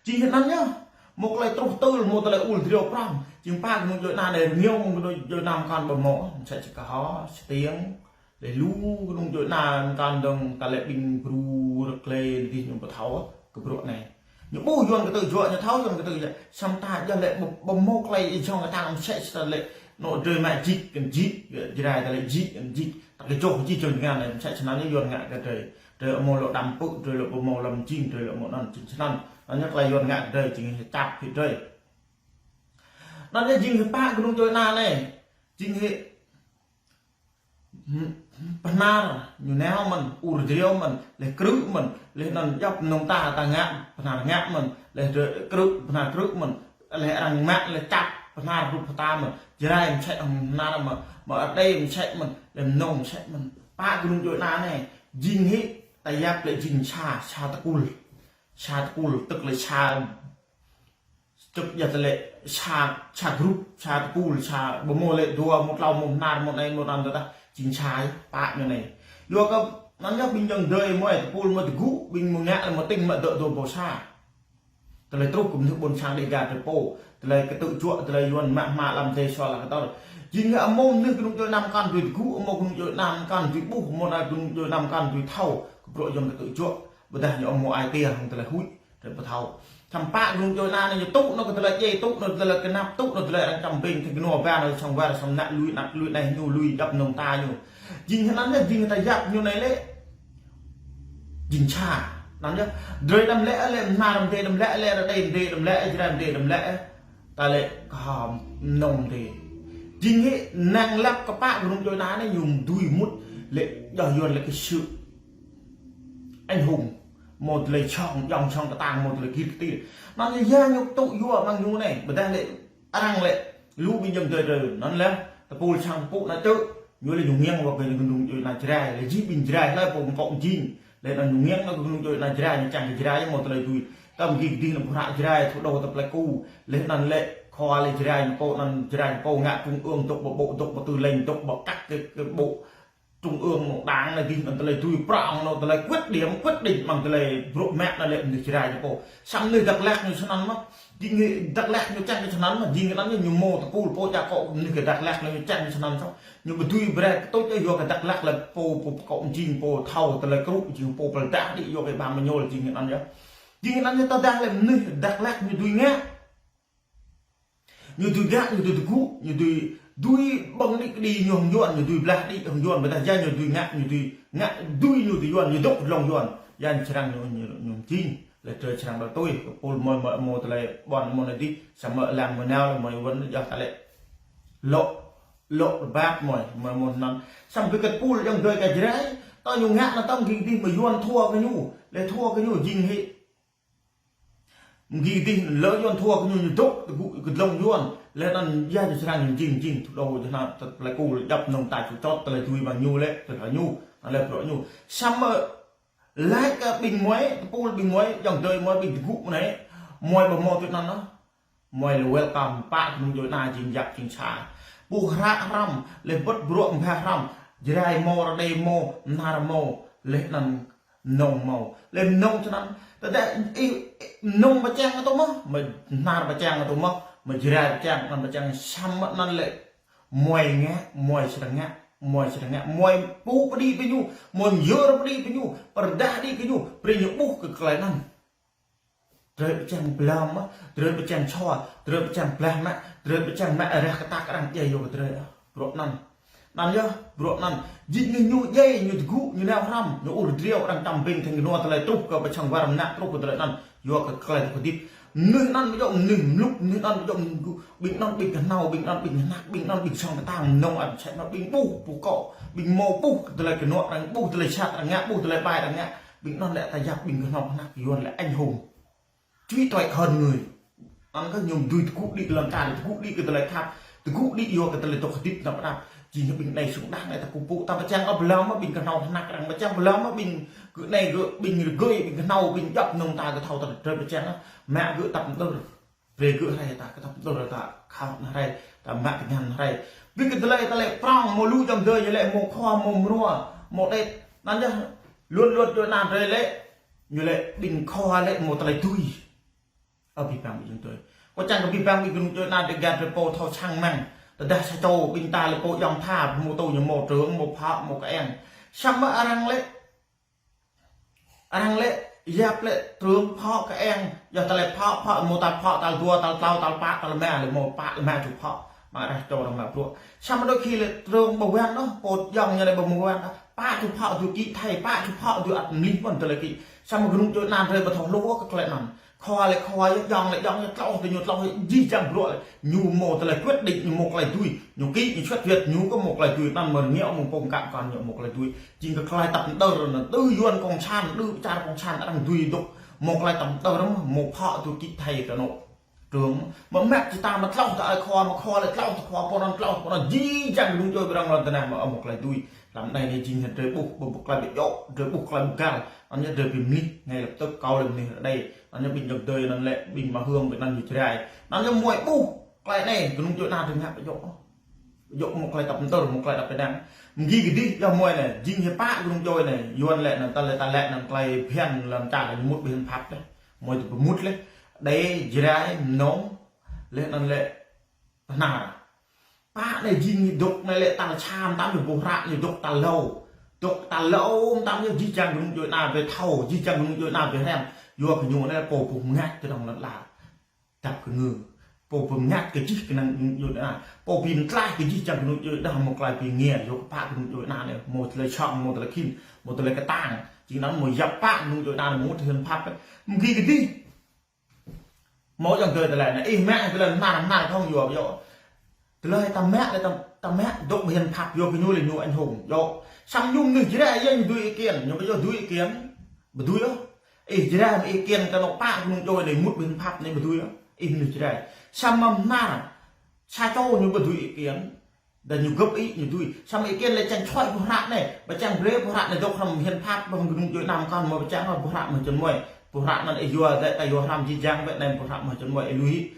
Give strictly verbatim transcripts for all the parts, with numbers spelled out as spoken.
Jing hĭ anŭn yơh. Mơ̆ tơlơi truh tơl, mơ̆ tơlơi ul driâo prăm. Jing pă kơnung djuai ania anai rơngiao mơ̆ng kơnung djuai ania mơkăn ƀu mơ̆. Mơsĕ či kơhŏ, sơtiăng. Laih lu kơnung djuai ania mơkăn dơ̆ng tơlơi ƀing bru rơklê dih ñu ƀu thâo kơ bruă anai. Ñu ƀuh Yuan kơtư̆ juă, ñu thâo Yuan kơtư̆ juă. Samơ̆ ta jăh lĕ ƀu, ƀu mơ̆ tơlơi ih jong kơtang mơsĕ sơta lĕ. Nŏ drơi mă jik kơn jik, Jrai tơlơi jik kơn jik. Ta kơ joh jik jong ngăn anai, mơsĕ sơnăn ñu Yuan ngă kơ drơi. Drơi amâo lŏ đăm pư̆, drơi lŏ ƀu mâo lăm jing, drơi lŏ mâo anŭn jing sơnăn. Anŭn ñu tơlơi Yuan ngă kơ drơi, jing hĭ čăp hĭ drơi. Anŭn ñu jing hĭ pă kơnung djuai ania anai. Jing hĭ, hm, bơnar, ñu nao mơ̆n, ur driâo mơ̆n, laih krư̆ mơ̆n, laih anŭn djŏp mơnơ̆ng ta, ta ngă, bơnar ngă mơ̆n, laih drơi krư̆, bơnar krư̆ mơ̆n, laih arăng mă, laih čăp, bơnar rup ta mơ̆n, Jrai mơsĕ hŏng bơnar mơ̆n, mơ̆ Adai mơsĕ mơ̆n, laih mơnơ̆ng mơsĕ mơ̆n. Pă kơnung djuai ania anai, jing hĭ, ta yap lĕ jing sa, sa tơkul. Sa tơkul, tức là sa, tức là tơlơi sa, sa group, sa tơkul, sa ƀu mơ̆ lĕ dua, mơ̆ tlâo, mơ̆ bơnar, mơ̆ anai, mơ̆ anŭn tơdah, jing sa, pă ñu anai. Yua kơ, anŭn yơh ƀing djŏng drơi mơ̆ tơkul, mơ̆ tơgŭ, ƀing mơ̆ ngă lĕ mơ̆ tĭng, mơ̆ dŏ dua ƀô̆ sa. Tơlơi truh kơ mơnuih ƀôn sang Dêga drơi pô. Tơlơi kơtư̆ juă, tơlơi Yuan mă hmua lăm dêh sua la kơtor. Jing hĭ amâo mơnuih kơnung djuai ania mơkăn dưi tơgŭ, amâo kơnung djuai ania mơkăn dưi ƀuh, amâo anai kơnung djuai ania mơkăn dưi thâo kơ bruă Yuan kơtư̆ juă. Ƀôdah ñu amâo ai tiê hăng tơlơi huĭ, drơi ƀu thâo. Samơ̆ pă kơnung djuai ania anai ñu tŭ nao kơ tơlơi djai, tŭ nao kơ tơlơi kơnăp, tŭ nao kơ tơlơi arăng čăm ƀing, tơlơi kơnua ba nao sang war, sang ană lui, ană lui anai ñu lui djŏp mơnơ̆ng ta ñu. Jing hĭ anŭn yơh, jing ta yap ñu anai lĕ. Jing sa. Anŭn yơh. Drơi đăm lĕ lĕ, bơnar mơdê đăm lĕ lĕ, Adai mơdê đăm lĕ, Jrai mơdê đăm lĕ. Ta lĕ kơhŏ mơnơ̆ng mơdê. Jing hĭ năng lăp kơ pă kơnung djuai ania anai ñu dưi mŭt lĕ djŏ Yuan lĕ kơ sự anh hùng. Mơ̆ tơlơi sŏng, djŏng sŏng kơtang, mơ̆ tơlơi gir kơtir. Anŭn yơh ñu tŭ yua mơ̆ng ñu anai, ƀôdah lĕ arăng lĕ, lu ƀing djŏng drơi drơi, anŭn lĕ, tơpul sang pŭ ană čư̆, ñu lĕ ñu ngiăng wă kơ ñu kơnung djuai ania Jrai, lĕ jih ƀing Jrai, hlơi pô mơkŏ jing, lĕ anŭn ñu ngiăng wă kơ kơnung djuai ania Jrai, ñu čang kơ Jrai, mơ̆ tơlơi dưi. Tơm gih dih anŭn pơhră Jrai, thủ đô ta plơi ku, lĕ anŭn lĕ, khua lĕ Jrai ñu pô, anŭn Jrai ñu pô ngă trung ương, dŏ ƀơ bộ, dŏ ƀơ tư lệnh, dŏ ƀơ các cái, cái bộ, trung ương mơ̆ng đảng anai dih anŭn tơlơi dưi prŏng anŭn tơlơi quyết điểm, quyết định mơ̆ng tơlơi bruă mă anŭn lĕ mơnuih Jrai ñu pô. Samơ̆ mơnuih Dak Lak ñu sơnăn mơ̆. Jing Dak Lak ñu čang ñu sơnăn mơ̆. Jing anŭn ñu mơ̆ tơpul pô ča kơ mơnuih kơ Dak Lak ñu čang ñu sơnăn soh. Ñu ƀu dưi brơi kơ tŭ čơ yua kơ Dak Lak lĕ pô, pô, pô kŏ jing pô thâo tơlơi krŭ jing pô pơldah đĭ yua kơ ba mơñol jing anŭn yơh. Jing anŭn yơh tơdah lĕ mơnuih Dak Lak ñu dưi ngă. Ñu dưi ngă, ñu dưi tơgŭ, ñu dưi dưi ƀơ̆ng đĭ kơđi ñu hăng Yuan, ñu dưi blah đĭ hăng Yuan, ƀôdah ya ñu dưi ngă, ñu dưi ngă, dưi ñu dưi Yuan, ñu dŏ kơ dlông Yuan. Ya ñu črang ñu, ñu, ñu jing, lĕ drơi črang ƀă tui, kơ pul mơ̆, mơ̆, mơ̆ tơlơi ƀuăn mơ̆ anai dih, samơ̆ lăng mơ̆ nao, mơ̆ Yuan yơh ta lĕ. Lŏ, lŏ rơbat mơ̆, mơ̆, mơ̆ anŭn. Samơ̆ kơ pul djŏng drơi kơ Jrai, tơ ñu ngă anŭn tơm gih dih mơ̆ Yuan thua kơ ñu, lĕ thua kơ ñu jing hĭ. Gih dih lĕ Yuan thua kơ ñu ñu dŏ, tơgŭ kơ dlông Yuan. Lĕ anŭn ya ñu črang ñu jing, jing, thủ đô jơhnă, tơlơi ku lĕ djŏp mơnơ̆ng ta ču čot, tơlơi dưi mơ̆ng ñu lĕ, tơlơi ñu, anŭn lĕ bruă ñu. Samơ̆, laĭ kơ ƀing mơi, tơpul ƀing mơi, djŏng drơi mơi, ƀing tơgŭ mơi anai, mơi ƀu mơ̆ tui anŭn ôh. Mơi lĕ welcome, pă kơnung djuai ania jing yap jing sa. Ƀuh hră hrăm, lĕ bơ̆t bruă mbha hrăm, Jrai mơ̆, Adai mơ̆, bơnar mơ̆, lĕ anŭn mơnơ̆ng mơ̆. Lĕ mơnơ̆ng sơnăn. Tơdah ih, ih, mơnơ̆ng pơčang atŭ mơ̆, mơi bơnar pơčang atŭ mơ̆, mơi Jrai pơčang, anŭn pơčang samơ̆ anŭn lĕ. Mơi ngă, mơi sơdang ngă, mơi sơdang ngă, mơi pŭ pơđĭ pơ ñu, mơi myơr pơđĭ pơ ñu, pơrơđah đĭ kơ ñu, brơi ñu ƀuh kơ tơlơi anŭn. Drơi pơčang blam mă, drơi pơčang čua, drơi pơčang blah mă, drơi pơčang mă rah kơtăk arăng djai yua kơ drơi. Bruă anŭn. Anŭn yơh, bruă anŭn. Jing ñu djai, ñu tơgŭ, ñu nao hrăm, ñu ur driâo arăng čăm ƀing thing kơnua tơlơi truh kơ pơčang war mơnă truh kơ tơlơi anŭn. Yua kơ tơlơi tơkơdip. Mơnuih anŭn ƀu djŏ mơnuih mluk, mơnuih anŭn ƀu djŏ mơnuih, ƀing anŭn ƀing kơhnâo, ƀing anŭn ƀing hơnăk, ƀing anŭn ƀing sŏng kơtang, mơnơ̆ng arăng čĕ anŭn ƀing ƀuh, ƀu kŏ, ƀing mơ̆ ƀuh, tơlơi kơnuk arăng ƀuh, tơlơi sat arăng ngă, ƀuh tơlơi ƀai arăng ngă, ƀing anŭn lĕ ta yap ƀing kơhnâo hơnăk Yuan lĕ anh hùng. Trí tuệ hơn người. Anŭn kơ ñu dưi tơgŭ đĭ lŏn čar, tơgŭ đĭ kơ tơlơi khăp, tơgŭ đĭ yua kơ tơlơi dŏ hơdip tơnap tap. Jing ƀing anai sung đah anai ta kơkuh pơpŭ, ta pơčang kơ blam mă ƀing kơhnâo hơnăk arăng, pơčang blam mă ƀing gơ̆ anai gơ̆, ƀing rơgơi, ƀing kơhnâo, ƀing djŏp mơnơ̆ng ta kơ thâo ta drơi pơčang, mă gơ̆ tăp mơdơr. Brơi gơ̆ hrơi ta kơ tăp mơdơr ta khăp anai hrơi, ta mă tơngan hrơi. Ƀing kơ tơlơi, tơlơi prŏng, mơ̆ lu djŏng drơi ñu lĕ mơ̆ khua, mơ̆ mrua, mơ̆ đet. Anŭn yơh, luôn luôn drơi anŭn drơi lĕ, ñu lĕ ƀing khua lĕ mơ̆ tơlơi tui. Ơ ƀing ƀăng ƀing dơi. Kâo čang kơ ƀing ƀăng ƀing dơi anai dêh gah drơi pô thâo čang mơ̆ng. Tơdah sa čô ƀing ta lĕ pô yŏng tha, mơ̆ tŭ ñu mơ̆ trơ̆ng, mơ̆ phă, mơ̆ kơeng. Samơ̆ arăng lĕ, arăng lĕ, yap lĕ trơ̆ng phă kơeng. Yua ta lĕ phă, phă, mơ̆ tal phă, tal dua, tal klâo, tal pă, tal rơma, lĕ mơ̆ pă, rơma čô phă. Mă rah čô arăng mă bruă. Samơ̆ đôi khi lĕ trơ̆ng ƀu wăn ôh, pô yŏng ñu lĕ ƀu mơ̆ wăn ôh. Pă čô phă dui kĭ thai, pă čô phă dui ăt mlih mơ̆n tơlơi kĭ. Samơ̆ gơnuk djuai ană drơi ƀu thâo hluh kơ tơlơi anŭn. Khua lĕ khua, yŏng lĕ yŏng, tlâo tơ ñu tlâo, jih jang bruă lĕ. Ñu mơ̆ tơlơi quyết định, ñu mơ̆ tơlơi dui. Ñu kĭ, ñu sĭt wĕt, ñu kơ mơ̆ tơlơi dui. Anŭn mơ̆ ñu mơ̆ pơm kăk kăn ñu mơ̆ tơlơi dui. Jing kơ tơlơi tăp mơdơr anŭn, đơ yuan cộng sản, đơ čar cộng sản arăng dui dŏ. Mơ̆ tơlơi tăp mơdơr mơ̆, mơ̆ phă dui kĭ thai kơ anŭn. Trơ̆ng, mơ̆ mă či ta mă tlâo tơ ơi khua, mă khua lĕ tlâo tơ khua, pô anŭn tlâo tơ pô anŭn, jih jang gơnuk djuai ƀing arăng lŏn tơnah mơ̆ ơ mơ̆ tơlơi dui. Lăm anai anai jing hĭ drơi ƀuh, ƀu ƀu tơlơi ƀu djơ̆, drơi ƀuh tơlơi ƀu găl. Anŭn ñu drơi ƀing mlih, ngay lập tức kâo lĕ mlih ră đei. Anŭn ñu ƀing djuai anŭn lĕ, ƀing mă hương, ƀing anŭn ñu Jrai. Anŭn ñu mơ̆ ƀuh, tơlơi anai, gơnuk djuai ană drơi ngă ƀu djơ̆. Djơ̆ mơ̆ tơlơi tăp mơdơr, mơ̆ tơlơi tăp pơdang. Mơ̆ng gih kơ dih, yua mơ̆ anai, jing hĭ pă gơnuk djuai anai, yuan lĕ anŭn tơlơi ta lĕ anŭn tơlơi phiăn lăm čar ñu mŭt ƀing phăp lĕ. Mơ̆ tơ pơmŭt lĕ, đei Jrai, Mnông, lĕ anŭn lĕ Bahnar. Pă anai jing ñu dŏ anai lĕ tal čăm tam ñu ƀu hră ñu dŏ tal hlâo. Dŏ tal hlâo tam ñu jih jang gơnuk djuai ană ƀu thâo, jih jang gơnuk djuai ană ƀu hrăm. Yua kơ ñu anai pô ƀu mơngăt kơ dŏng lŏn ala. Dăp kơ ngư. Pô ƀu mơngăt kơ jih kơnang gơnuk djuai ană. Pô ƀu mơtlaih kơ jih jang gơnuk djuai ană mơ̆ tơlơi ƀing ngiă, yua kơ pă gơnuk djuai ană anai. Mơ̆ tơlơi čŏng, mơ̆ tơlơi khĭn, mơ̆ tơlơi kơtang. Jing anŭn mơ̆ yap pă gơnuk djuai ană anai mơ̆ tơlơi phăp. Mơ̆ng gih kơ dih. Mơ̆ yŏng dơi tơlơi anai, ih mă tơlơi mơnă mơnă thŏng yua ƀu djơ̆. Tơlơi ta mă lĕ ta, ta mă dŏ ƀing phăp yua kơ ñu lĕ ñu anh hùng. Yua. Samơ̆ ñu mơnuih Jrai yơh ñu dui ý kiến, ñu ƀu djơ̆ dui ý kiến. Ƀu dui ôh. Ih Jrai mă ý kiến kơ anŏ pă gơnuk djuai anai mŭt ƀing phăp anai ƀu dui ôh. Ih mơnuih Jrai. Samơ̆ mơnă. Sa čô ñu ƀu dui ý kiến. Đa ñu gơ̆p ih ñu dui. Samơ̆ ý kiến lĕ čang čuai ƀu hră anai. Ƀu čang brơi ƀu hră anai dŏ hrăm hiên phăp ƀing gơnuk djuai ană kăn mơ̆ ƀu čang ƀu hră mơ̆ čun mơ̆. Ƀu hră anŭn ih yua lĕ ta yua hrăm jih jang ƀĕ anai ƀu hră mơ̆ čun mơ̆ ih lui.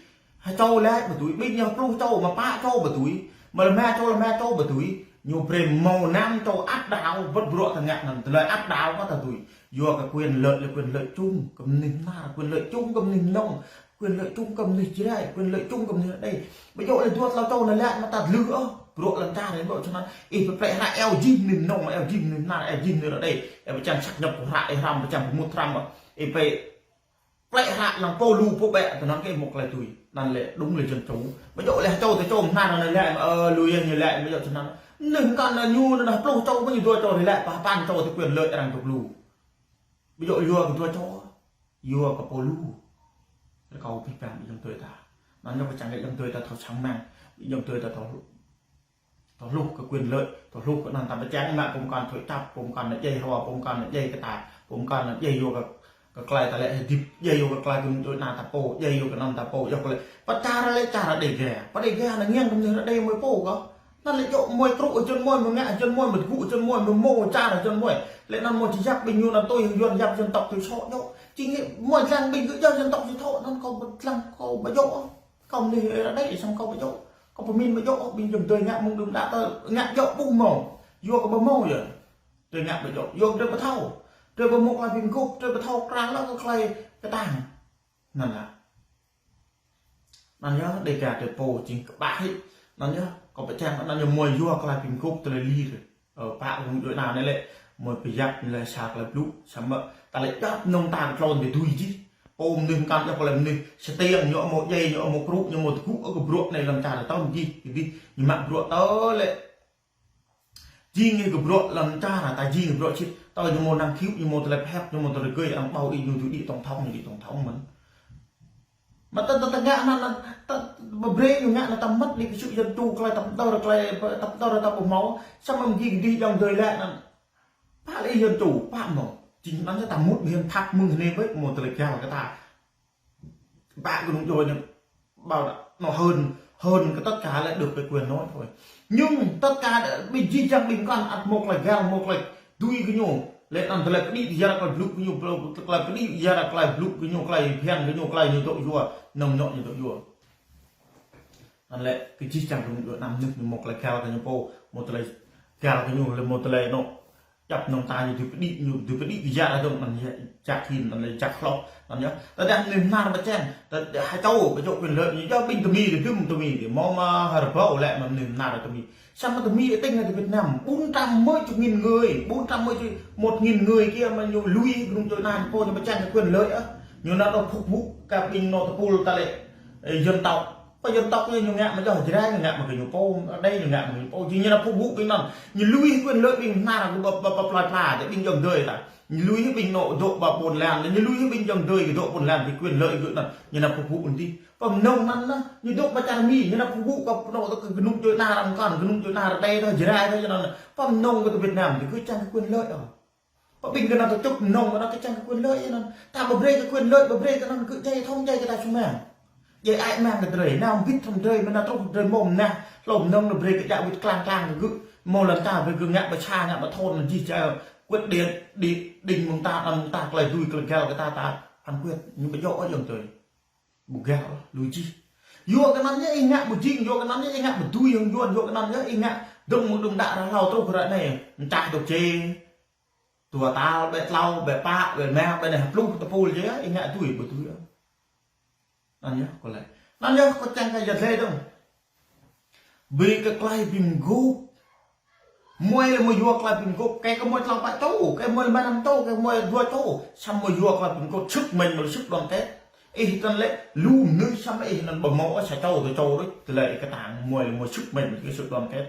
Hai čô lĕ ƀu dui, ƀing ñu pluh čô, mă pă čô ƀu dui, mă lơma čô lơma čô ƀu dui, ñu brơi mơ̆ năm čô ăt đaŏ, ƀuh bruă ta ngă anŭn, tơlơi ăt đaŏ kơ ta dui. Yua kơ quyền lợi là quyền lợi chung, kơ mơnuih Bahnar, quyền lợi chung kơ mơnuih Mnông, quyền lợi chung kơ mơnuih Jrai, quyền lợi chung kơ mơnuih ră đei. Ƀu djơ̆ lĕ dua tlâo čô anai lĕ mă ta lư ôh, bruă lŏn čar anai ƀu čun anŭn. Ih pơplĕ hră eo jih mơnuih Mnông, eo jih mơnuih Bahnar, eo jih mơnuih ră đei. Eo ƀu čang sáp nhập ƀu hră, ih hrăm ƀu čang pơmŭt hrăm. Ih pơplĕ hră lăng pô lu pô ƀĕ, tơnăn kơ mơ̆ tơlơi dui. Anŭn lĕ đúng là dân chủ. Ƀu djơ̆ lĕ čô tơ čô mơnă anai lĕ, ơ, lui yơh ñu lĕ, ƀu djơ̆ čun anŭn. Mơnuih kăn anai ñu anai pluh čô, ƀu ñu dua čô lĕ, pă păn čô tơ quyền lợi arăng dŏ lu. Ƀu djơ̆ yua kơ dua čô. Yua kơ pô lu. Rơkâo ƀing ƀăng ƀing yŏng dơi ta. Anŭn ñu kơ čang kơ yŏng dơi ta thâo čang mơnă. Ƀing yŏng dơi ta thâo Thâo hluh kơ quyền lợi, thâo hluh kơ anŭn ta ƀu čang mă pơm kăn thoi čăp, pơm kăn anai djai hrua, pơm kăn anai djai kơ ta, pơm kăn anai djai yua kơ, kơ tơlơi ta lĕ hơdip, djai yua kơ tơlơi gơnuk djuai ană ta pô, djai yua kơ anŭn ta pô, yua kơ lĕ. Pă čar lĕ čar Đêga, pă Đêga anai ngiăng kơ mơnuih ră đei mơ̆ pô kơ. Anŭn lĕ djơ̆ mơ̆ krŭ jơ̆n mơ̆, mơ̆ ngă jơ̆n mơ̆, mơ̆ tơgŭ jơ̆n mơ̆, mơ̆ mơ̆ čar jơ̆n mơ̆. Lĕ anŭn mơ̆ či yap ƀing ñu anŭn tui hăng yuan yap dân tộc thiểu số djơ̆. Či ngă mơ̆ lăng ƀing gơ̆ djơ̆ dân tộc thiểu số anŭn kâo ƀu lăng kâo ƀu djơ̆. Kâo mơnuih ră đei, samơ̆ kâo ƀu djơ̆. Kâo pơmĭn ƀu djơ̆, ƀing yŏng dơi ngă mơ̆ng đưm đă tơ, ngă djơ̆ ƀuh mơ̆. Yua kơ ƀu mơ̆ yơh. Tơ ngă ƀu djơ̆, yua kơ drơi ƀu thâo. Drơi ƀu mơ̆ tơlơi ƀing gŭp, drơi ƀu thâo krăn lă kơ tơlơi kơtang. Anŭn lă. Anŭn yơh, Đêga drơi pô jing kơƀah hĭ. Anŭn yơh, kâo pơčang, anŭn yơh mơ̆ yua kơ tơlơi ƀing gŭp tơlơi lir. Ơ, pă gơnuk djuai ană anai lĕ, mơ̆ pơyap ñu lĕ sa tơlơi blŭ, samơ̆ ta lĕ djăp mơnơ̆ng ta kơ tlôn ƀu dui jih. Pô mơnuih kăn djăp kơ lĕ mơnuih, sơtiăng ñu mơ̆ djai, ñu mơ̆ krŭ, ñu mơ̆ tơgŭ, ơ, kơ bruă anai lŏn čar ta tơm jih, kơ dih, ñu mă bruă tơ lĕ. Jing kơ bruă lŏn čar ta jing kơ bruă sĭt, tơ ñu mơ̆ năng khiu, ñu mơ̆ tơlơi pơhiăp, ñu mơ̆ tơlơi gơi, arăng ƀâo đĭ ñu tui đĭ tổng thống, đĭ tổng thống mơ̆n. Mă ta, ta, ta ngă anŭn, anŭn, ta, ƀu brơi ñu ngă anŭn ta măt đi kơ sự dân chủ, tơlơi tăp mơdơr, tơlơi tăp mơdơr ta ƀu hmâo, samơ̆ mơ̆ng gih kơ dih yŏng dơi lĕ anŭn. Pă lĕ dân chủ, pă mơ̆. Jing anŭn ta mŭt ƀing phăp mơ̆ng anai ƀĕ mơ̆ tơlơi găl kơ ta. Pă gơnuk djuai anai ƀâo đa, nó hơn, hơn kơ tất cả là được cái quyền nói thôi. Nhưng tất cả đã, ƀing jih jang ƀing kăn ăt mơ̆ tơlơi găl, mơ̆ tơlơi dui kơ ñu. Lĕ anŭn tơlơi pơđĭ yua kơ tơlơi blŭ kơ ñu, tơlơi pơđĭ yua kơ tơlơi blŭ kơ ñu, tơlơi ñu phiăn kơ ñu, tơlơi ñu dŏ yua, nŏng ñu dŏ yua. Anŭn lĕ kơ jih jang gơnuk djuai ană mơnuih ñu mơ̆ tơlơi găl kơ ñu pô, mơ̆ tơlơi găl kơ ñu lĕ mơ̆ tơlơi anŭn. Čăp nŏng ta ñu tui pơđĭ, ñu tui pơđĭ kơ jak dong, anŭn yơh, jak hin, anŭn yơh, jak hloh, anŭn yơh. Tơdah mơnuih nar pơčen, tơdah hơčâo, pơjŏ quyền lợi ñu, yua ƀing tơmi tui, dŭm tơmi tui, hmâo mă hơrbâo lĕ mơnuih nar tơmi. Samơ̆ tơmi tơ̆ng tơ Việt Nam, bốn trăm mấy chục nghìn người, bốn trăm mấy chục, một nghìn người kia mà ñu lui kơnung djuai ania ñu pô ñu pơčen kơ quyền lợi ah. Ñu nao dŏ phục vụ kơ ƀing nô tơpul ta lĕ, ơ, dân tộc. Pơ dân tộc ñu ngă mă djŏ Jrai, ñu ngă mă kơ ñu pô, Ơi Adai ñu ngă mă kơ ñu pô. Jing ñu nao phục vụ ƀing anŭn. Ñu lui quyền lợi ƀing nar kơ ƀă, ƀă, ƀă plơi pla, ƀing ayŏng adơi ta. Ñu lui ƀing nô dŏ ƀă ƀôn lan, ñu lui ƀing ayŏng adơi dŏ ƀôn lan, kơ quyền lợi kơ anŭn. Ñu nao phục vụ anŭn tih. Pơmnơ̆ng anŭn, ñu dŏ ƀă čar Mi, ñu nao phục vụ kơ nô, kơ kơnung djuai ania arăng kăn, kơnung djuai ania Ơi Adai ta, Jrai ta, ñu anŭn. Pơmnơ̆ng kơ tơ Việt Nam, kơ čang kơ quyền lợi ah. Pơ ƀing kơ anŭn tơ čŭk nŏng kơ anŭn kơ čang kơ quyền lợi anŭn. Ta ƀu brơi kơ quyền lợi, ƀu brơi kơ anŭn kơ jai thŏng jai kơ ta ču mơ̆n. Jai ai mơ̆n kơ drơi, nao bit thŏng drơi, mơ̆n nao truh drơi mơ̆n nao. Hlô nŏng nao brơi kơ jak bit klang klang kơ gơ̆. Mơ̆ lŏn ta brơi kơ ngă ƀă sa, ngă ƀă thŏn, anŭn jih jai. Quyết định, đi, đing mơ̆ng ta, anŭn mơ̆ng ta, tơlơi tui, tơlơi găl kơ ta, ta, ăn quyết, ñu ƀu djơ̆ ôh ayŏng adơi. Ƀu găl, lui jih. Yua kơ anŭn yơh ih ngă ƀu jing, yua kơ anŭn yơh ih ngă ƀu tui hăng Yuan, yua kơ anŭn yơh ih ngă dŏng mơ̆ng đưm đă ră hlâo truh ră anai. Mơčah dŏ čê. Dua tal, ƀĕ tlâo, ƀĕ pă, ƀĕ rơma, ƀĕ anai pluh tơpul čê, ih ngă tui, ƀu tui. Anŭn yơh, kâo laĭ. Anŭn yơh, kâo čang kơ yơh lĕ dong. Brơi kơ tơlơi bi mguôp. Mơi lĕ mơi yua tơlơi bi mguôp, kơ mơi tlâo pă čô, kơ mơi lăm năm čô, kơ mơi dua čô. Samơ̆ mơi yua tơlơi bi mguôp, sức mạnh mơi lĕ sức đoàn kết. Ih tơl lĕ, lu mơnuih samơ̆ ih anŭn ƀu hmâo sa čô, dua čô đôč, tơlơi ih kơtang, mơi lĕ mơi sức mạnh mơi lĕ kơ sức đoàn kết.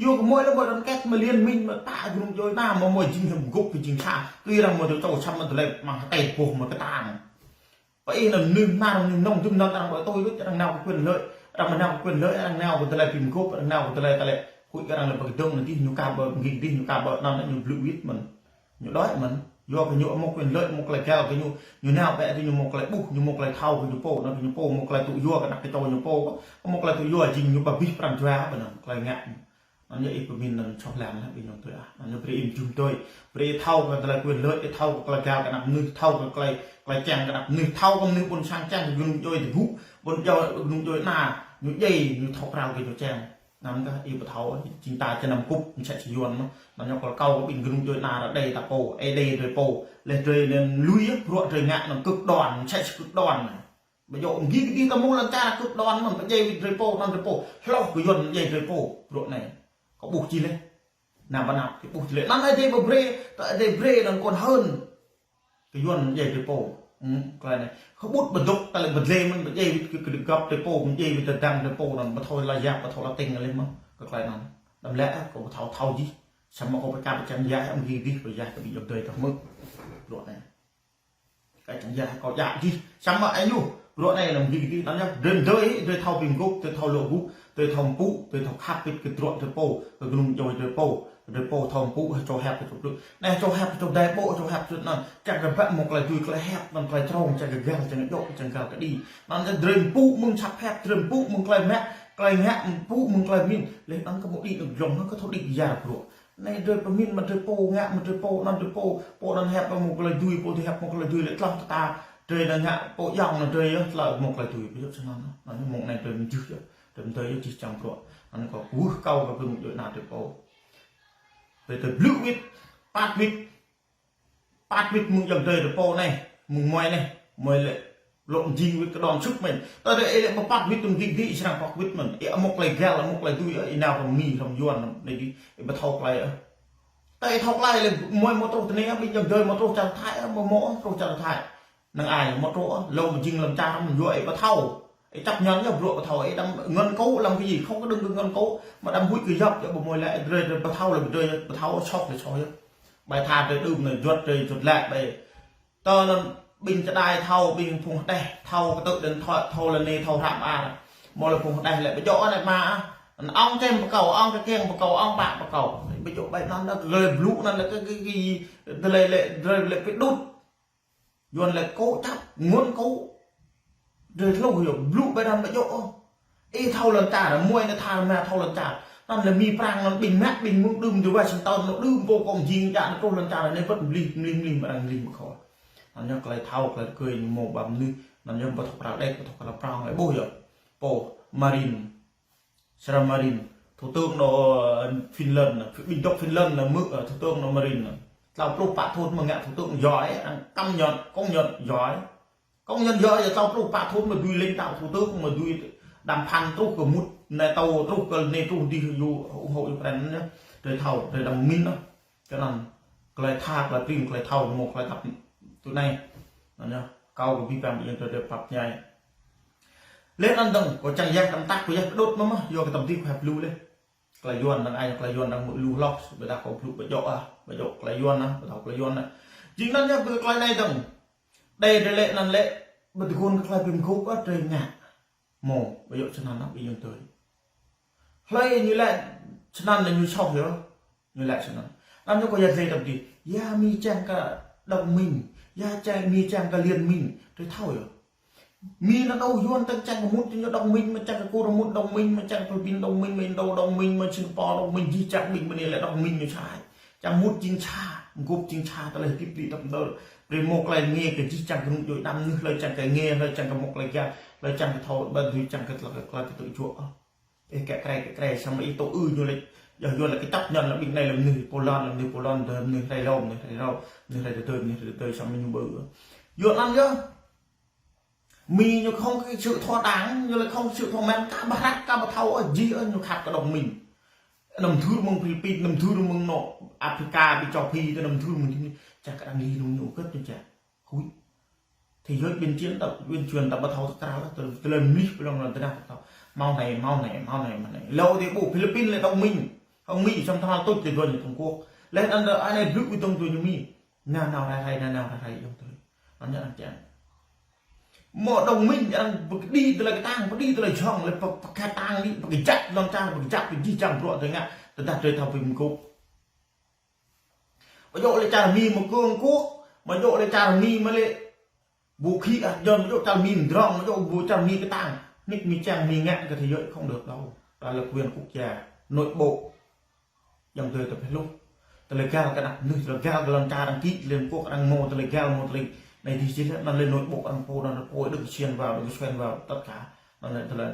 Yua kơ mơi lĕ mơi đoàn kết, mơi liên minh, mơi pă kơnung djuai ania, mơi mơi jing hăng mguôp kơ jing sa. Tui arăng mơi dua čô, samơ̆ tơlơi mơ̆ng hơtai boh mơi kơtang. Pơ ih anŭn mơnuih nar, mơnuih nŏng, dŭm anŭn arăng ƀu tui đôč, arăng nao kơ quyền lợi, arăng nao kơ quyền lợi, arăng nao kơ tơlơi bi mguôp, arăng nao kơ tơlơi tơlơi. Huĭ kơ arăng lĕ pơkơdơ̆ng anŭn tih, ñu ka ƀă, ngĭ tih, ñu ka ƀă, anŭn ñu blŭ wĭt mơ̆n. Ñu đuaĭ mơ̆n. Yua kơ ñu hmâo quyền lợi, hmâo tơlơi găl kơ ñu, ñu nao ƀĕ tih ñu hmâo tơlơi ƀuh, ñu hmâo tơlơi thâo kơ ñu pô, anŭn kơ ñu pô, hmâo tơlơi tŭ yua kơ anăp kơ čô ñu pô, hmâo tơlơi tŭ yua jing ñu ƀu abih pran jua ƀơi anŭn, tơlơi ngă. Anŭn yơh ih pơmĭn anŭn soh lăng lah, ƀing ayŏng adơi ah. Anŭn yơh brơi ih jum tui. Brơi ih thâo kơ tơlơi quyền lợi, ih thâo kơ tơlơi găl kơ anăp mơnuih, thâo kơ tơlơi, tơlơi čang kơ anăp mơnuih, thâo kơ mơnuih ƀôn sang čang kơ kơnung djuai tơgŭ, ƀôn djuai kơnung djuai ania, ñu djai, ñu thâo pral kơ ñu čang. Anŭn kah ih ƀu thâo, jing ta čơnăm kŭp, mơsĕ si Yuan mơ̆n. Anŭn yơh kâo rơkâo kơ ƀing kơnung djuai ania ră anai ta pô, Ơi Adai drơi pô, leh drơi anŭn lui yơh, bruă drơi ngă anŭn cực đoan, mơsĕ si cực đoan. Ƀu djơ̆ ôh, gih gih ta mơ̆ng lŏn čar kơ đon mơ̆n, pơdjai wĭt drơi pô, anŭn drơi pô. Hloh kơ Yuan pơdjai drơi pô, bruă anai. Kâo ƀuh čih leh. Anăm ƀu anăp, kâo ƀuh čih leh. Anŭn Ơi Adai ƀu brơi, ta Ơi Adai brơi anŭn kŏn hơn. Kơ Yuan pơdjai drơi pô. Ư, tơlơi anai. Hơbŭt ƀu dŏ, ta lĕ ƀu dlĕ mơ̆n, pơdjai wĭt kơ, kơ găp drơi pô, pơdjai wĭt tơdang drơi pô, anŭn ƀu thâo la yap, ƀu thâo la tĭng leh mơ̆n. Kơ tơlơi anŭn. Đăm lĕ, ơ, kâo ƀu thâo, thâo jih. Samơ̆ kâo pơčah pơčen yah, ƀing gih, ƀing yah, kơ ƀing ayŏng adơi ta hmư̆. Bruă anai. Kơ čang yah kâo djă jih. Samơ̆ ai ñu. Bruă anai lăm gih gih, anŭn yơh. Drơi mơdơi, drơi thâo bi mguôp, drơi thâo lŏ gŭ, drơi thâo mpŭ, drơi thâo khăp wĭt kơ bruă drơi pô, kơ kơnung djuai drơi pô, drơi pô thâo mpŭ, hơčô hiăp, hơčô plư. Anai hơčô hiăp, hơčô đai pô, hơčô hiăp, hơčô anŭn. Čang kơ ƀă hmâo tơlơi tui tơlơi hiăp, anŭn tơlơi trong, čang kơ găl, čang kơ djŏ, čang găl kơ đĭ. Anŭn yơh drơi mpŭ mơ̆ng săp hiăp, drơi mpŭ mơ̆ng tơlơi mă, tơlơi ngă, mpŭ mơ̆ng tơlơi pơmĭn. Leh anŭn kâo ƀu đĭ anŭn glông, anŭn kâo thâo đĭ kơ yar bruă. Anai drơi pơmĭn mă drơi pô, ngă mă drơi pô, anŭn drơi pô, pô anŭn hiăp mă mơ̆ng tơlơi tui, pô tui hiăp mơ̆ng tơlơi tui, leh tlŏh ta, drơi anŭn ngă pô ayŏng anŭn drơi yơh, tlŏh mơ̆ng tơlơi tui, ƀu djơ̆ snăn anŭn, anŭn mơ̆ng anai drơi mơjưh yơh, drơi mơdơi yơh, jih čang bruă, anŭn kâo kwưh kâo kơ kơnung djuai ania drơi pô. Drơi tơblư̆ wĭt, păt wĭt, păt wĭt mơ̆ng ayŏng adơi drơi pô anai, mơ̆ng mơi anai, mơi lĕ lŏ jing wĭt kơ đon sŭk mơ̆n. Tơdah ih lĕ ƀu păt wĭt tơm gih gih, ih srăng păt wĭt mơ̆n. Ih hmâo tơlơi găl, hmâo tơlơi tui, ih nao kơ Mi, hmâo Yuan, anai gih, ih ƀu thâo tơlơi ôh. Tơdah ih thâo tơlơi lĕ, mơi hmâo truh tơ anai, ƀing ayŏng adơi hmâo truh čar Thái, hmâo hmâo truh čar Thái. Năng ai hmâo truh, lŏ jing lăm čar mơ̆n yua ih ƀu thâo. Ih chấp nhận yơh bruă ƀu thâo, ih đăm ngăn cấm làm cái gì, không có đừng có ngăn cấm, mă đăm huĭ kơ yap, yap ƀu mơi lĕ, drơi, drơi ƀu thâo lĕ drơi, ƀu thâo, soh lĕ soh yơh. Bai tha drơi đưm anai, juăt drơi, juăt lĕ bai. Tơ anŭn ƀing čơđai thâo, ƀing phung hơdeh thâo, kơ tơ̆ đen thâo, thâo lĕ anai, thâo hră mơar. Mơ̆ lĕ phung hơdeh lĕ ƀu djơ̆ anai mă. Ôn kơm pơkâo, ôn kơkeng pơkâo, ôn ƀă pơkâo. Ƀu djơ̆ ƀai anŭn lĕ, kơ glơi blŭ anŭn lĕ, kơ, kơ, kơ, tơlơi lĕ, tơlơi lĕ pơđut. Yuan lĕ kŏ čăp, ngăn kŏ. Drơi hlâo yơh, blŭ ƀai anŭn ƀu djơ̆ ôh. Ih thâo lŏn čar, mơi anai tha rơma thâo lŏn čar. Anŭn lĕ Mi Prang anŭn ƀing mă, ƀing mơ̆ng đưm tơ Washington, anŭn đưm pô kơ jing čar, anŭn truh lŏn čar, anai ƀu mlih, mlih, mlih, mă arăng mlih mă kho. Anŭn yơh tơlơi thâo, tơlơi kơi ñu hmâo ƀă mơnuih, anŭn yơh ƀu thâo pral đĕč, ƀu thâo pral prong, lĕ ƀuh yơh. Pô Marin, Sra Marin, thủ tướng nô Finland, ƀing dŏ Finland nô mơ̆ thủ tướng nô Marin nô. Tlâo pluh pă thŭn mơ̆ ngă thủ tướng giỏi, ăn công nhận, công nhận giỏi. Công nhận giỏi yơh, tlâo pluh pă thŭn mơ̆ dưi lãnh đạo thủ tướng mơ̆ dưi đàm phán truh kơ mŭt NATO truh kơ NATO truh dih yu ủng hộ Ukraine nô. Drơi thâo, drơi đồng minh nô. Čơnăn tơlơi tha, tơlơi prin, tơlơi thâo, mơ̆ tơlơi tăp tui anai. Nô, kâo kơ ƀing ƀing yang tơlơi pap ñai. Lĕ anŭn dơ̆ng, kâo čang yah tăm tăk, kâo yah kơdŏt mơ̆ mơ̆, yua kơ tăm dih kâo hăp lu lĕ. Tơlơi Yuan dơ̆ng ai, tơlơi Yuan dơ̆ng mơ̆ lu hloh, ƀôdah kâo blŭ ƀu djơ̆ ah, ƀu djơ̆ tơlơi Yuan ah, ƀu thâo tơlơi Yuan ah. Jing anŭn yơh kơ tơlơi anai dơ̆ng. Đe đe lĕ anŭn lĕ, ƀu tơguan kơ tơlơi pơmĭn gơ̆p ah, drơi ngă. Mơ̆, ƀu djơ̆ čơnăn ah, ƀing yang tơlơi. Hlơi ñu lĕ čơnăn lĕ ñu soh yơh. Ñu lĕ čơnăn. Anŭn ñu kâo yah lĕ tăm dih. Yah Mi čang kơ đồng minh. Yah čang Mi čang kơ liên minh. Drơi thâo yơh. Mi nao đô Yuan tơ̆ng čang kơ mŭt ñu đồng minh, mơ̆ čang kơ Kur mŭt đồng minh, mơ̆ čang kơ Philippin đồng minh, mơ̆ Indo đồng minh, mơ̆ Singapore đồng minh, jih čang ƀing mơ̆ anai lĕ đồng minh ñu čai. Čang mŭt jing ča, gŏp jing ča, tơlơi hơdip đĭ tơm dơ̆. Brơi mơ̆ tơlơi ngă kơ jih čang kơ nŭ djuai đam nŭ, hlơi čang kơ ngă, hlơi čang kơ mơ̆ tơlơi găl, hlơi čang kơ thâo, ƀu dưi čang kơ tơlơi kơ tơlơi tŭ juă. Ê, kĕ krei, kĕ krei, samơ̆ ih tŭ ư ñu lĕ, yơh Yuan lĕ kơ chấp nhận lĕ ƀing anai lĕ mơnuih Poland, lĕ mơnuih Poland, lĕ mơnuih rai lŏm, mơnuih rai rŏ, mơnuih rai tơdơi, mơnuih rai tơdơi, samơ̆ ñu ƀu ư. Yuan anŭn yơh. Mi ñu không có sự thua đảng, ñu lĕ không có sự thua men, kơ ƀu răk, kơ ƀu thâo, ơ, jih, ơ, ñu khăp kơ đồng minh. Năm thur mơ̆ng Philippin, năm thur mơ̆ng nô Africa, ƀing châu Phi, tơ năm thur mơ̆ng čang kơ đang li nung ñu kơt ñu čang. Hui. Thế giới bên chiến tập, bên truyền tập ƀu thâo tơkrao, tơ, tơlơi mlih ƀu lŏng lŏn tơnah ƀu thâo. Mâo anai, mâo anai, mâo anai, mâo anai. Lĕ ôh dih ƀu Philippin lĕ đồng minh. Hŏng Mi, samơ̆ tơlơi tŭ dih dŏ ñu Trung Quốc. Lĕ anŭn dơ̆, anai blŭ ƀu tơ̆ng tui ñu Mi. Nao nao rai rai, nao nao rai rai, yơh tui. Anŭn ñu anŭn čang. Mơ̆ đồng minh, anŭn pơkơđi tơlơi kơtang, pơkơđi tơlơi jhŏng, lĕ pơ-, pơkơtang đĭ, pơkơjăp lŏn čar, pơkơjăp kơ jih jang bruă tơngă, tơdah drơi thâo pơmĭn gơ̆p. Ƀu djơ̆ lĕ čar Mi mơ̆ Trung Quốc, ƀu djơ̆ lĕ čar Mi mơ̆ lĕ vũ khí hạt nhân, ƀu djơ̆ čar Mi mơdrŏng, ƀu djơ̆ ƀu čar Mi kơtang. Nik Mi čang Mi ngă kơ thế giới không được đâu. Đó là quyền quốc gia, nội bộ. Yang tui tơ pơhluh. Tơlơi găl kơ anăp mơnuih, tơlơi găl kơ lŏn čar arăng kĭ, Liên Quốc arăng mơ̆ tơlơi găl, mơ̆ tơlơi anai dih jih lĕ, anŭn lĕ nội bộ arăng pô, anŭn arăng pô, Đức Xuyên vào, Đức Xuyên vào, tất cả. Anŭn lĕ tơlơi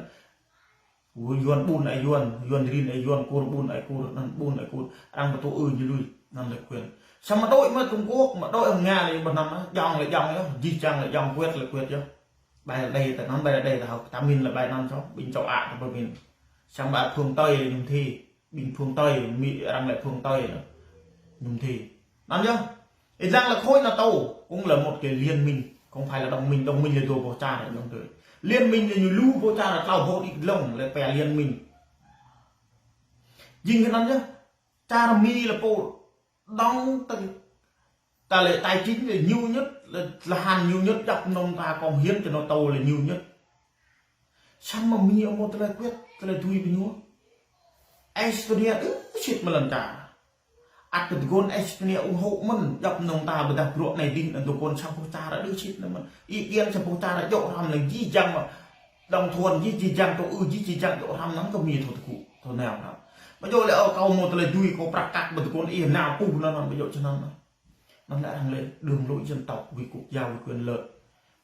Yuan ƀun ai Yuan, Yuan rin ai Yuan, Kur ƀun ai Kur, anŭn ƀun ai Kur, arăng ƀu tŭ ư ñu lui, anŭn lĕ quyền. Samơ̆ đôč mơ̆ Trung Quốc, mơ̆ đôč hŏng Nga lĕ ƀu năm ah, jŏng lĕ jŏng yơh, jih jang lĕ jŏng, quyết lĕ quyết yơh. Bai lĕ đe tơ anŭn, bai lĕ đe tơ hŏ, ta min lĕ bai anŭn soh, ƀing châu Á ta ƀu min. Samơ̆ ƀing phương Tây ñu thi, ƀing phương Tây, Mi arăng lĕ phương Tây nô. Ñu thi. Anŭn yơh. Ih lăng lĕ khối NATO, cũng là một cái liên minh, không phải là đồng minh, đồng minh lĕ dua boh čar, đồng thời. Liên minh lĕ ñu lu boh čar, tlâo boh đĭ lŏng lĕ pia liên minh. Jing hơnăn yơh, čar Mi lĕ pô đŏng tơ, ta lĕ tài chính lĕ nhiều nhất, lĕ, lĕ hăn nhiều nhất, djŏp mơnơ̆ng ta cống hiến cho NATO lĕ nhiều nhất. Samơ̆ Mi ƀu mơ̆ tơlơi quyết, tơlơi tui ƀing ñu. Estonia ư sĭt mơ̆ lŏn čar. Ăt kơ tơguan Estonia ủng hộ mơ̆n, djŏp mơnơ̆ng ta ƀôdah bruă anai dih, anŭn tơguan sa boh čar ư sĭt mơ̆n. Ý kiến sa boh čar djŏ hrăm lĕ jih jang mơ̆. Đồng thuận jih, jih jang tŭ ư jih, jih jang djŏ hrăm anŭn kơ Mi thâo tơgŭ, thâo nao hrăm. Ƀu djơ̆ lĕ, ơ, kâo mơ̆ tơlơi tui, kâo prăk kăk ƀu tơguan ih nao puh anŭn, anŭn ƀu djơ̆ čơnăn anŭn. Anŭn lĕ arăng lĕ đường lối dân tộc vì quốc gia vì quyền lợi.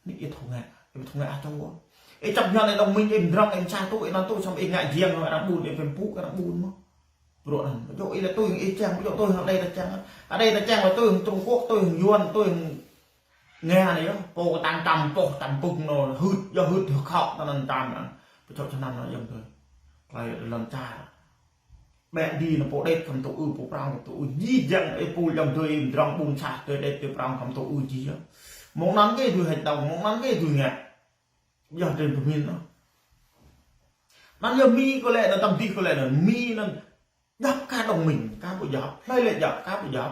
Nik ih thâo ngă, ih thâo ngă ah čô. Ih chấp nhận ih đồng minh, ih mơdrŏng, ih sa tŭ, ih anŭn tŭ, samơ̆ ih ngă jiăng hăng arăng ƀun, ih pơm pŭ kơ arăng ƀun mơ̆. Bruă anŭn, ƀu djơ̆ ih lĕ tui hăng ih čang, ƀu djơ̆ tui hăng đe ta čang. Đe ta čang lĕ tui hăng Trung Quốc, tui hăng Yuan, tui hăng Nga anai yơh. Pô kơtang tam poh, tam pŭk nô, hưt, yơh hưt, hưt khŏk, anŭn tam anŭn. Ƀu djơ̆ čơnăn anŭn yơh tui. Tơlơi lŏn čar. Ƀĕ đĭ nô pô đĕt khŏm tŭ ư, pô prŏng khŏm tŭ ư, jih jang ih pô lăm tui ih mơdrŏng ƀun sah tui đĕt tui prŏng khŏm tŭ ư jih yơh. Mơ̆ng anŭn kơ ih tui hĕt đŏng, mơ̆ng anŭn kơ ih tui ngă. Yơh tui pơmĭn nô. Anŭn yơh Mi kơ lĕ, anŭn tăm dih kơ lĕ, anŭn Mi anŭn djŏp kơ đồng minh, kơ ƀu djŏp, hlơi lĕ djŏp, kơ ƀu djŏp.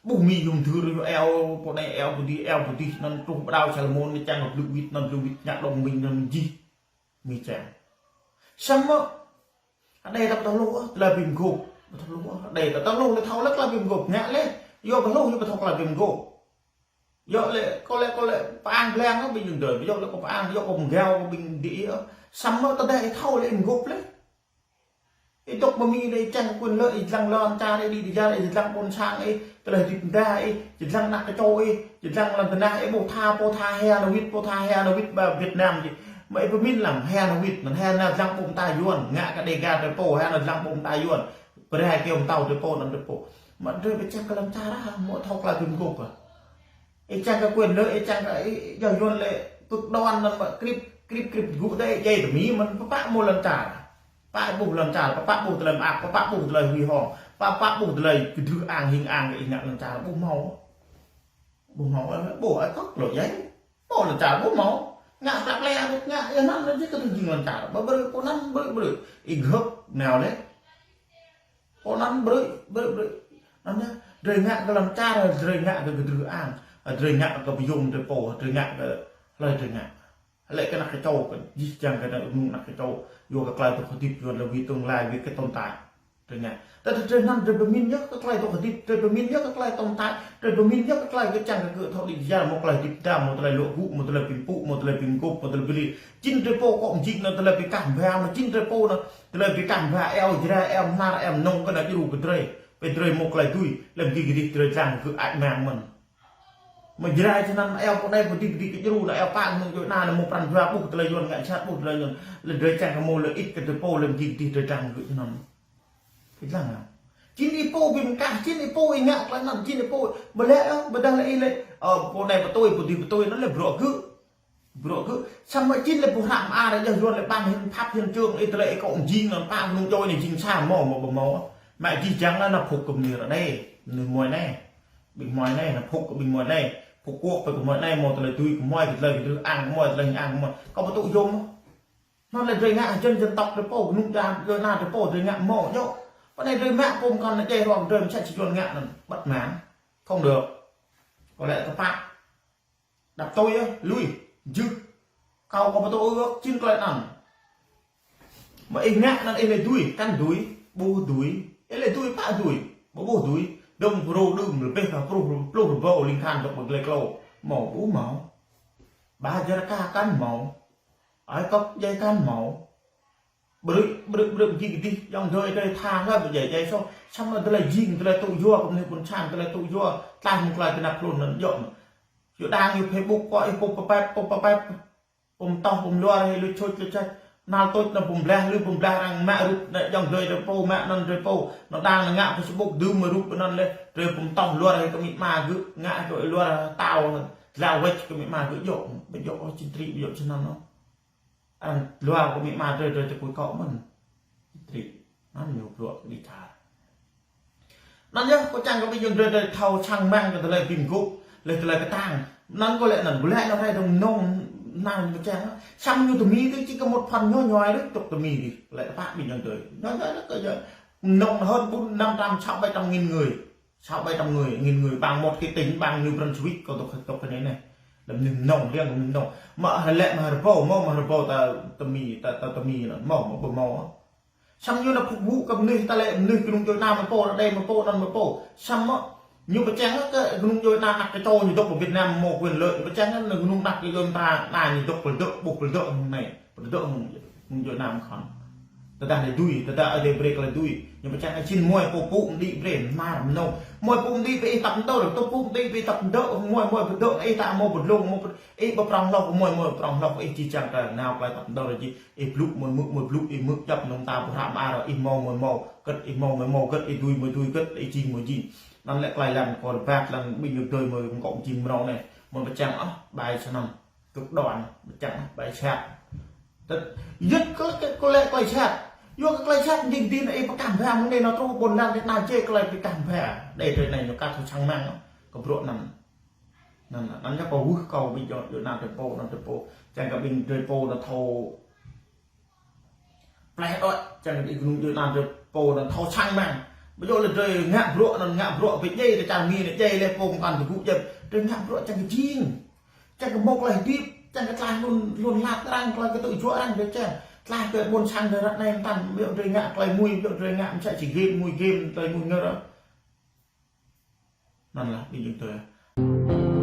Ƀuh Mi yum thur, eo pô anai, eo pô dih, eo pô dih, anŭn truh pơđao Salomon, anai čang kơ blŭ wĭt, anŭn blŭ wĭt, ngă đồng minh, anŭn jih. Mi čang. Samơ̆, đe ta ƀu thâo hluh, tơlơi pơmĭn gơ̆p, ƀu thâo hluh, đe ta ƀu thâo hluh, lĕ thâo lĕ tơlơi pơmĭn gơ̆p, ngă lĕ, yua ƀu hluh, yua ƀu thâo tơlơi pơmĭn gơ̆p. Yua lĕ, kâo lĕ, kâo lĕ, pơang blang, ƀing ñu dơi, yua lĕ kâo pơang, yua kâo mơgao, kâo ƀing đĭ, samơ̆ tơdah ih thâo lĕ ih gơ̆p lĕ. Ih dŏ pơ Mi đe čang quyền lợi, ih lăng lŏn čar, ih đĭ đĭ djăr, ih lăng ƀôn sang, ih tơlơi hơdip mơda, ih lăng anăp kơ čô, ih lăng lŏn tơnah, ih ƀu tha, pô tha hia nao wĭt, pô tha hia nao wĭt ƀơi Việt Nam či. Mă ih pơmĭn lăng, he nao wĭt, anŭn he nao lăng ƀô̆ mơta Yuan, ngă kơ Đêga tơpô, he nao lăng ƀô̆ mơta Yuan, pơrai kơ mơtao tơpô, anŭn tơpô. Mă drơi pơčeh kơ lăm čar ah, mơ̆ thâo tơlơi gum gôp ah. Ih čang kơ quyền lợi, ih čang kơ ih, yua Yuan lĕ, cực đoan anŭn mă krip, krip, krip gŭ đơi, djai tơmĭn mơ̆n, pơpă mơ̆ lăm čar. Pă ƀuh lăm čar, pơpă ƀuh tơlơi mơak, pơpă ƀuh tơlơi huy hoàng, pơpă ƀuh tơlơi kơdrưh ang hing ang kơ ih ngă lăm čar, ƀu hmâo. Ƀu hmâo, ƀu ai kŏk lŏ djai. Pô lăm čar ƀu hmâo. Ngă plăk lĕ, ngă yua anŭn lĕ jĕ kơ tơlơi jing lăm čar. Ƀu brơi, pô anŭn brơi, brơi. Ih gơ̆p nao lĕ. Pô anŭn brơi, brơi, brơi. Anŭn yơh, drơi ngă kơ lăm čar, drơi ngă kơ kơdrưh ang. Drơi ngă kơ pơyom drơi pô, drơi ngă kơ hlơi drơi ngă. Lĕ kơ ană kơčô, kơ jih jang kơ ană, ană kơčô, yua kơ tơlơi dŏ hơdip, yua lĕ vì tương lai, vì cái tồn tại. Drơi ngă. Tơdah drơi anŭn drơi pơmĭn yơh kơ tơlơi dŏ hơdip, drơi pơmĭn yơh kơ tơlơi tồn tại, drơi pơmĭn yơh kơ tơlơi kơ čang kơ gơ̆ thâo đĭ kyar, mơ̆ tơlơi hơdip đam, mơ̆ tơlơi luă gŭ, mơ̆ tơlơi pĭn pŭ, mơ̆ tơlơi pĭn gôp, mơ̆ tơlơi bili. Jing drơi pô kŏ mjing anŭn tơlơi pơkah mbha, mơ̆ jing drơi pô anŭn tơlơi pơkah mbha, eo Jrai, eo Mnar, eo Mnông, kơ ană djru kơ drơi. Pơ drơi mơ̆ tơlơi dui, lăm jing kơdih drơi lăng gơ̆ ai mang mơ̆n. Mơ̆ Jrai čơnăn eo pô anai pơdip pơdip kơ djru, ană eo pă mơ̆ng djru anŭn, anŭn mơ̆ pran jua ƀuh tơlơi Yuan ngă sat ƀuh tơlơi Yuan. Lĕ drơi čang kơ mơ̆ lĕ ih kơ tơpô lăm jing kơdih drơi lăng gơ̆ čơnăn. Ih lăng ah. Jing ih pô ƀing kah, jing ih pô ih ngă tơlơi anŭn, jing ih pô ƀu lĕ, ơ, ƀôdah lĕ ih lĕ, ơ, pô anai pơtui, pơdip pơtui, anŭn lĕ bruă gơ̆. Bruă gơ̆, samơ̆ jing lĕ ƀu hrăm ar, yua Yuan lĕ ƀan hin phap hin čơng, ih tơlơi ih kŏ mjing anŭn pă mơnŭng djoi anai jing sa hmâo mơ̆ ƀu hmâo. Mă jih jang anŭn, anŭn phŭk kơ mơnuih ră anai. Mơnuih mơnuih anai. Ƀing mơnuih anai, anŭn phŭk kơ ƀing mơnuih anai. Phŭk kŏk pơ kơ mơnuih anai, mơ̆ tơlơi dui kơ mơnuih, kơ tơlơi kơdrưh ang kơ mơnuih, tơlơi hing ang kơ mơnuih. Kâo ƀu tŭ yôm. Anŭn lĕ drơi ngă dân, dân tộc drơi pô, kơnung djuai, djuai ana drơi pô, drơi ngă mơ̆ djơ̆. Pơ anai drơi mă pô mơkŏn anŭn djai ruang drơi mơsĕ či Yuan ngă anŭn. Bất mãn. Không được. Kâo lĕ tơpă. Đăp tui yơh, lui, jưh. Kâo kâo ƀu tŭ ôh, jing tơlơi anŭn. Mơ̆ ih ngă anŭn ih lĕ dui, kăn dui, ƀu dui. Ih lĕ dui, pă dui, ƀu ƀuh dui. Dơ̆ng pơrô đưm, lơbih kơ pluh, pluh rơbâo ling than dŏ pơ glai klô. Hmâo, ƀu hmâo. Ba jar ka kăn hmâo. Ai kŏk djai kăn hmâo. Brư̆, brư̆, brư̆, jing kơdih, ayŏng adơi, adơi tha hă, ƀu djai, djai soh. Samơ̆ tơlơi jing, tơlơi tŭ yua, kơ mơnuih ƀôn sang, tơlơi tŭ yua, tlaih mơ̆ng tơlơi tơnap hlŭn anŭn djơ̆. Yua đang yua Facebook kơ ih pô pơpĕp, pô pơpĕp. Pô mơtoh, pô mơluar, ih luč čuč, luč čuč. Nal tuč anŭn pô mơblah, lu pô mơblah arăng mă rup, anai ayŏng adơi, drơi pô, mă anŭn drơi pô. Anŭn đang ngă Facebook, dưm mă rup anŭn lĕ, drơi pô mơtoh luar, ih kơ amĭ ama gơ̆, ngă kơ luar tao, dlao wĕč kơ amĭ ama gơ̆ djơ̆, ƀu djơ̆, ơ, jing tri, ƀu djơ̆ čơnăn anŭn. Arăng luar kơ amĭ ama drơi, drơi tơkuih kŏ mơ̆n. Tri, anŭn ñu bruă kơ đĭ čar. Anŭn yơh, kâo čang kơ ƀing ayŏng adơi, adơi thâo čang rơmang kơ tơlơi ƀing gŭ, lĕ tơlơi kơtang. Anŭn kâo lĕ anŭn, ƀu lĕ anŭn rai dơ̆ng mơnơ̆ng, anŭn kơ čang. Samơ̆ ñu tơmĭn dih, či kơ một phần nho nhỏ dih, tŏk tơmĭn dih. Lĕ tơpă ƀing ayŏng adơi. Nho nhỏ dih kơ yơh. Mơnơ̆ng hơn bốn, năm trăm, sáu, bảy trăm nghìn người. Sáu, bảy trăm người, nghìn người bằng một cái tỉnh, bằng New Brunswick, kâo tŏk, tŏk kơ anai anai. Lăm anai mơnơ̆ng, riăng mơnơ̆ng. Mă hơlĕ mă rơbâo, mơ̆ mă rơbâo ta tơmĭn, ta, ta tơmĭn anŭn, mơ̆, mơ̆ ƀu hmâo. Samơ̆ ñu anŭn phục vụ kơ mơnuih ta lĕ, mơnuih kơnung djuai ana mơ̆ pô, ră anai mơ̆ pô, anŭn mơ̆ pô. Samơ̆ ñu pơčeh kơ kơnung djuai ana ană kơčô ñu dŏ pơ Việt Nam mơ̆ quyền lợi, ñu pơčeh kơ kơnung ană djuai ana ñu dŏ pơlơdơ̆, ƀuh pơlơdơ̆ hăng anai, pơlơdơ̆ hăng kơnung djuai ana mơ̆ khŏn. Tơdah lĕ dui, tơdah adơi brơi kơ lĕ dui. Ñu pơčeh kơ jing mơnuih pô pŭ mơđĭ brơi, mơnar mơnơ̆ng. Mơnuih pŭ mơđĭ pơ ih tăp mơdơr, tŭ pŭ mơđĭ pơ ih tăp mơdơ̆, mơnuih, mơnuih pơdơ̆, ih ta mơ̆ pơdlông, mơ̆ pơ-, ih pơprŏng hloh, mơnuih, mơnuih pơprŏng hloh, ih či čang kơ nao tơlơi tăp mơdơr či. Ih blŭ mơ̆ mư̆, mơ̆ blŭ ih mư̆, djŏp mơnơ̆ng ta ƀu hrăm ar, ih hmâo mơ̆ hmâo, gơ̆t ih hmâo mơ̆ hmâo, gơ̆t ih dui mơ̆ dui, gơ̆t ih jing mơ̆ jing. Anŭn lĕ tơlơi lăng kâo rơbat lăng ƀing ayŏng adơi mơ̆ kâo jing mơnơ̆ng anai. Mơ̆ pơčeh ôh, ƀai čơnăn. Cực đoan, pơčeh ôh, ƀai sat. Tơ-, yua kơ, kơ, kơ tơlơi, tơlơi sat. Yua kơ tơlơi sat jing dih anŭn ih pơkah mbha mơ̆ng anai nao truh ƀôn lan Việt Nam či tơlơi pơkah mbha. Đơi tơlơi anai ñu ka thâo čang rơmang kơ bruă anŭn. Anŭn, anŭn yơh kâo wơh kâo ƀing ayŏng, ayŏng adơi drơi pô, anŭn drơi pô. Čang kơ ƀing drơi pô anŭn thâo pleh đôč, čang kơ ƀing kơnung djuai ana drơi pô anŭn thâo čang rơmang. Ƀu djơ̆ lĕ drơi ngă bruă anŭn ngă bruă ƀu djai, drơi čang Mi anŭn djai lĕ pô mơkăn tơgŭ djơ̆. Drơi ngă bruă čang kơ jing. Čang kơ mơ̆ tơlơi hơdip, čang kơ tơlơi hlŭn, hlŭn hlăt arăng, tơlơi kơtư̆ juă arăng drơi čang. Tơlơi kơ ƀôn sang drơi ră anai mơtam, ƀu djơ̆ drơi ngă tơlơi mui, ƀu djơ̆ drơi ngă mơsĕ či game, mui game, tơlơi mui ngơ̆r. Anŭn lah, ƀing ayŏng adơi.